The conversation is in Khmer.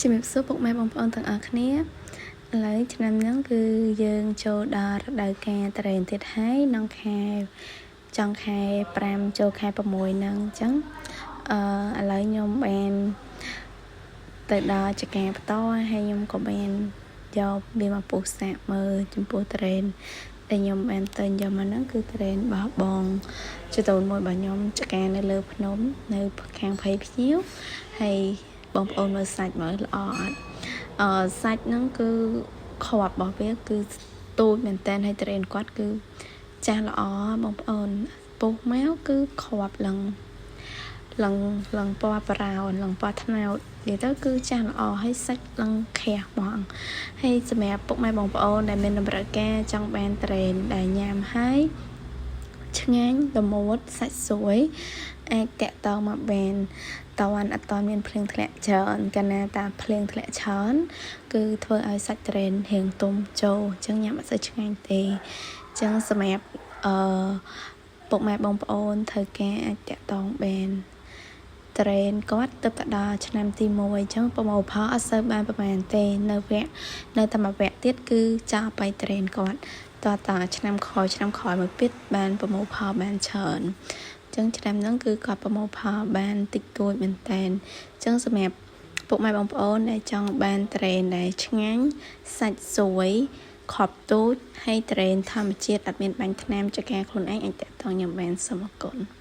ជំរាបសួរពុកម៉ែបងប្អូនទាំងអស់គ្នាឥឡូវឆ្នាំហ្នឹងគឺយើងចូលដល់រដូវកាលទុរេនទៀតហើយក្នុងខែចុងខែ5ចូលខែ6ហ្នឹងអញ្ចឹងអឺឥឡូវខ្ញុំបានទៅដល់ចការផ្ទាល់ហើយខ្ញុំក៏បានយកវាមកពុះសាកមើលចំពោះទុរេនដែលខ្ញុំបានទិញយកមកហ្នឹងគឺទុរេនរបស់បងជីដូនមួយរបស់ខ្ញុំចការនៅលើភ្នំនៅខាងភ័យភ្ញៀវហើយបងប្អូនមើលសាច់មើលល្អអត់អឺសាច់ហ្នឹងគឺគ្រាប់របស់វាគឺទូចមែនតើហើយទុរេនគាត់គឺចាស់ល្អបងប្អូនពុះមកគឺគ្រាប់ឡើងឡើងឡើងពណ៌ brown ឡើងពណ៌ត្នោតនិយាយទៅគឺចាស់ល្អហើយសាច់ឡើងក្រាស់ហ្មងហើយសម្រាប់ពុកម៉ែបងប្អូនដែលមានតម្រូវការចង់បានទុរេនដែលញ៉ាំហើយឆ្ងាញ់ល្មួតសាច់ស្រួយអាចតាក់តងមកបានតវ៉ាន់អត់តមានភ្លៀងធ្លាក់ច្រើនកាលណាតាភ្លៀងធ្លាក់ច្រើនគឺធ្វើឲ្យសាច់ទុរេនរៀងទុំចូលអញ្ចឹងញ៉ាំអត់សូវឆ្ងាញ់ទេអញ្ចឹងសម្រាប់អឺពុកម៉ែបងប្អូនត្រូវការអាចតាក់ទងបានទុរេនគាត់ទៅទៅដល់ឆ្នាំទី1អញ្ចឹងប្រមូលផលអត់សូវបានប្រហែលទេនៅវគ្គនៅតែមួយវគ្គទៀតគឺចោលបៃទុរេនគាត់តតឆ្នាំក្រោយឆ្នាំក្រោយមួយទៀតបានប្រមូលផលបានច្រើនអញ្ចឹងឆ្នាំហ្នឹងគឺគាត់ប្រមូលផលបានតិចតួចមែនតែនអញ្ចឹងសម្រាប់ពុកម៉ែបងប្អូនដែលចង់បានទុរេនដែលឆ្ងាញ់សាច់ស្រួយខប់ទូចហើយទុរេនធម្មជាតិអត់មានបាញ់ថ្នាំចការខ្លួនឯងអាចតាក់ទងខ្ញុំបានសូមអរគុណ។